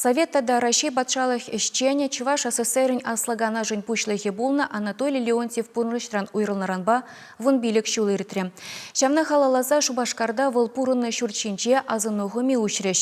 Совет тата Раҫҫей патшалӑх ӗҫченӗ, Чӑваш СССРӗн Аслӑ Канашӗн пуҫлӑхӗ пулнӑ Анатолий Леонтьев пурнӑҫран уйрӑлнӑранпа 15 ҫул иртрӗ. Ҫавна халалласа Шупашкарта вӑл пурӑннӑ ҫурт ҫинче асӑну хӑми уҫрӗҫ.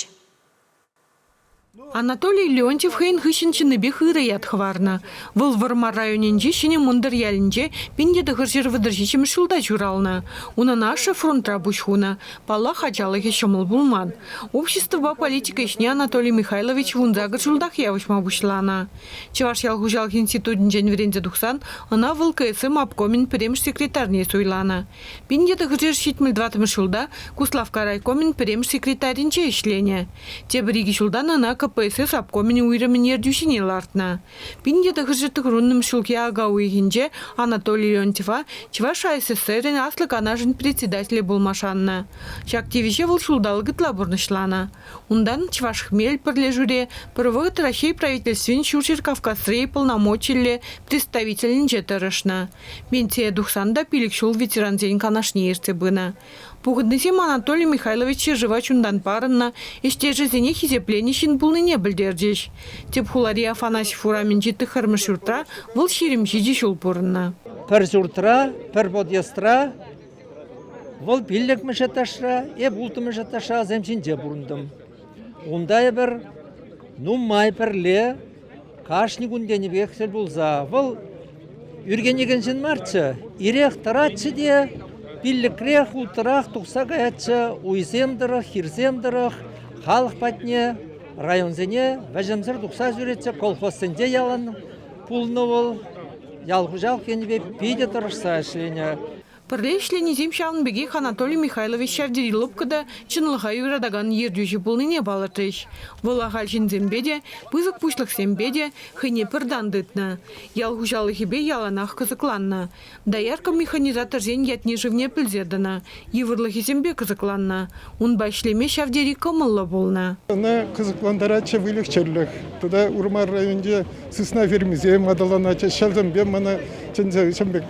Анатолий Леонтьев хӑйӗн хыҫҫӑн чӑннипех ырӑ ят хӑварнӑ. Вӑл Вӑрмар районӗнчи Ҫӗнӗ Мӑнтӑр ялӗнче 1937 ҫулта ҫуралнӑ. Унӑн ашшӗ фронтра пуҫ хунӑ. Паллах, ачалӑхӗ ҫӑмӑл пулман. Обществӑпа политика ӗҫне Анатолий Михайлович 18 ҫултах явӑҫма пуҫланӑ. Чӑваш ял хуҫалӑх институтӗнчен вӗренсе тухсан ӑна вӑл КСМ обкомӗн пӗрремӗш секретарьне суйланӑ. 1974 ҫулта Куславкка райкомӗн пӗрремӗш секретарӗнче ӗҫленӗ. Тепӗр икӗ ҫултан ӑна КПСС обкомӗн уйрӑмӗн ертӳҫине лартнӑ. 1990 ҫулхи ака уйӑхӗнче Анатолий Леонтьева Чӑваш АССРӗн Аслӑ Канашӗн председателӗ пулма шаннӑ. Ҫак тивӗҫе вӑл ҫулталӑк ытла пурнӑҫланӑ. Унтан Чӑваш Хмель пӗрлешӳре пӗр вӑхӑт Раҫҫей правительствин Ҫурҫӗр Кавказри полномочиллӗ представителӗнче тӑрӑшнӑ. Пенсие тухсан та пилӗк ҫул ветерансен канашне ертсе пынӑ. Пухӑннисем Анатолий Михайлович ҫӗршыва чунтан парӑннӑ, ӗҫтешӗсене хисепленӗ ҫын пулнине пӗлтерчӗҫ. Тӗп хулари Афанасьев урамӗнчи тӑххӑрмӗш ҫуртра вӑл 27 ҫул пурӑннӑ. Пӗр ҫуртра, пӗр подъездра, вӑл пиллӗкмӗш этажра, эп улттӑмӗш этажра вӗсем ҫинче пурӑнтӑм. Унта эпир нумай пӗрле кашни кун тенӗ пекех тӗл пулса вӑл ӳркенекен ҫын марччӗ. Ирех тӑратчӗ те пиллӗкрех, улттӑрах тухса каятчӗ уйсем тӑрӑх, хирсем тӑрӑх, халӑх патне, районсене вӗҫӗмсӗр тухса ҫӳретчӗ, колхозсенче ялан пулнӑ вӑл. Ял хуҫалӑх енӗпе питӗ тӑрӑшса ӗҫленӗ. Пӗрле ӗҫленисем ҫавӑн пекех Анатолий Михайлович ҫав тери лӑпкӑ та чӑнлӑха юратакан ертӳҫӗ пулнине палӑртрӗҫ. Вӑл ахаль ҫынсемпе те, пысӑк пуҫлӑхсемпе те хӑйне пӗр тан тытнӑ. Ял хуҫалӑхӗпе яланах кӑсӑкланнӑ. Доярка механизаторсен ятне-шывне пӗлсе тӑнӑ, йывӑрлӑхӗсемпе кӑсӑкланнӑ. Унпа ӗҫлеме ҫав тери кӑмӑллӑ пулнӑ. Ӑна кӑсӑклантаратчӗ выльӑх-чӗрлӗх. Тата Урмар районӗнче сысна фермисем аталанатчӗҫ. Ҫавсемпе мана чӗнсе ҫавӑн пек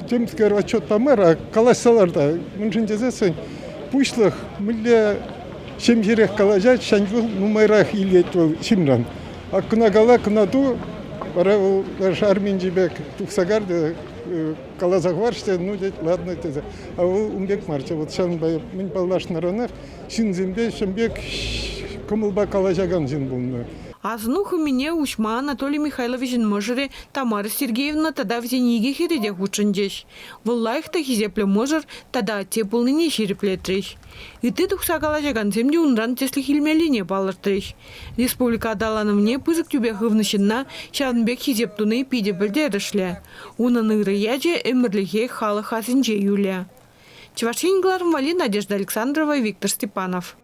темскер отчет памар, а калаҫса ларта. Мӗншӗн тесессӗн пуҫлӑх мӗнле ҫемҫерех калаҫать, ҫав вӑл нумайрах илет вӑл ҫынран. А кӑна кала, кӑна ту, вара вӑл арминчи пек тухса кар те каласа хӑварчӗ те, ну тет, ладно тесе. А вӑл ун пек марччӗ. Вот ҫавӑнпа мӗн паллашнӑранах ҫынсемпе ҫын пек кӑмӑлпа калаҫакан ҫын пулнӑ. Асӑну хӑмине уҫма Анатолий Михайловичӑн мӑшӑрӗ Тамара Сергеевна тата вӗсен икӗ хӗрӗ те хутшӑнчӗҫ. Вӑл лайӑх та хисеплӗ мӑшӑр тата атте пулнине ҫирӗплетрӗҫ. Ытти тухса калаҫакансем те унран тӗслӗх илмеллине палӑртрӗҫ. Республика аталанӑвне пысӑк тӳпе хывнӑ ҫынна ҫавӑн пек хисеп туни питӗ пӗлтерӗшлӗ. Унӑн ырӑ ячӗ ӗмӗрлӗхех халӑх асӗнче юлӗ. Чӑваш Ен кӑларӑм валли Надежда Александрова, Виктор Степанов.